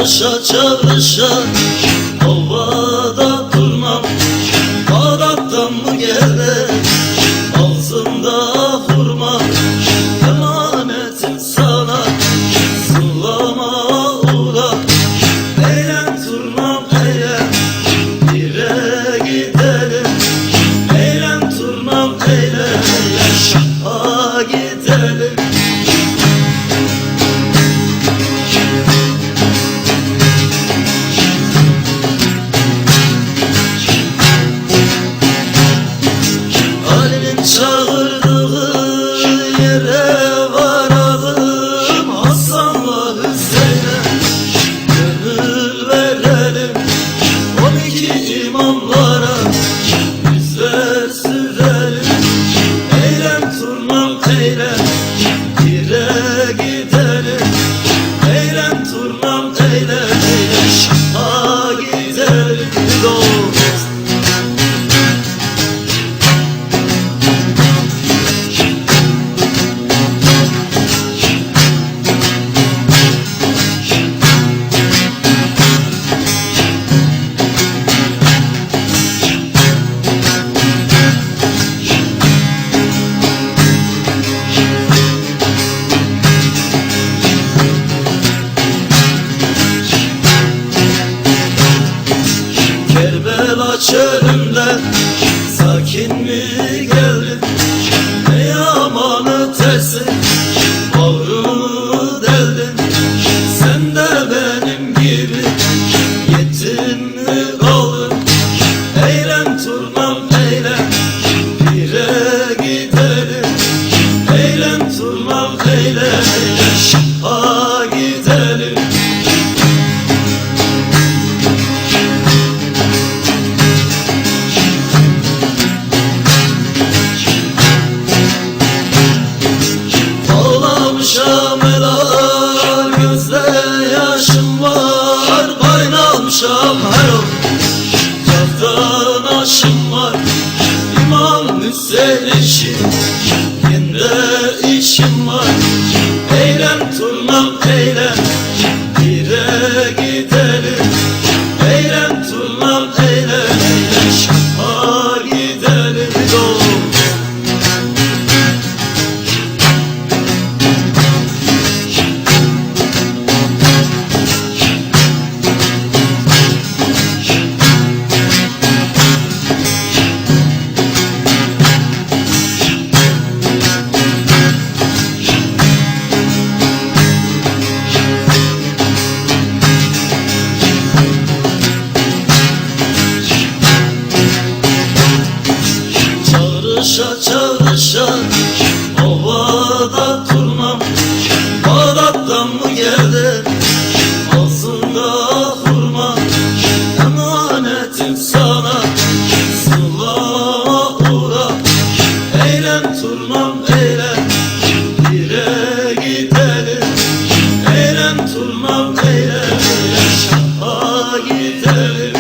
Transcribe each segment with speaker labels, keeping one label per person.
Speaker 1: Çağrışa çağrışa Ovada turnam Bağdat'tan mı geldi Ağzında hurma Emanetim sana Sulama uğra Eylem turnam eylem Bire gidelim Eylem turnam eylem Şaha gidelim. Ali'nin çağırdığı yere varalım, Hasan'la Hüseyin'e gönül verelim, 12 imamlara yüzler sürelim. Eylem turnam eylem, pire gidelim. Eylem turnam eylem, şaha gidelim dost. Kerbela çölünde sakin mi geldin? Ne yaman ötesi bağrımı deldin. Sen de benim gibi yetim mi kaldın? Eylem turnam eylem, pire gidelim. Eylem turnam eylem, şaha gidelim. Ağlamışam helal, gözde yaşım var. Kaynamışam her ocaktan aşım var. İmam Hüseyin eşiğinde işim var. Eylem turnam eylem, pire gidelim. Eylem turnam eylem, şaha gidelim dost. Çağrışa çağrışa ovada turnam, Bağdat'tan mı geldin ağzında hurma? Emanetim sana sulama uğra. Eylem turnam eylem, pire gidelim. Eylem turnam eylem, şaha gidelim.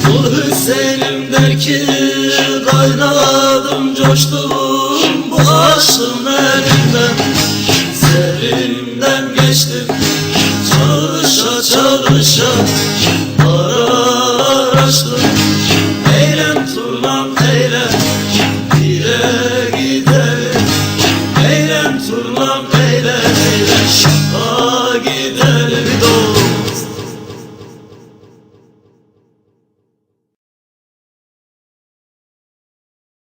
Speaker 1: Kul Hüseyin'im der ki kaynadım coştum, bu aşkın elinden serimden geçtim. Çağrışa çağrışa ara.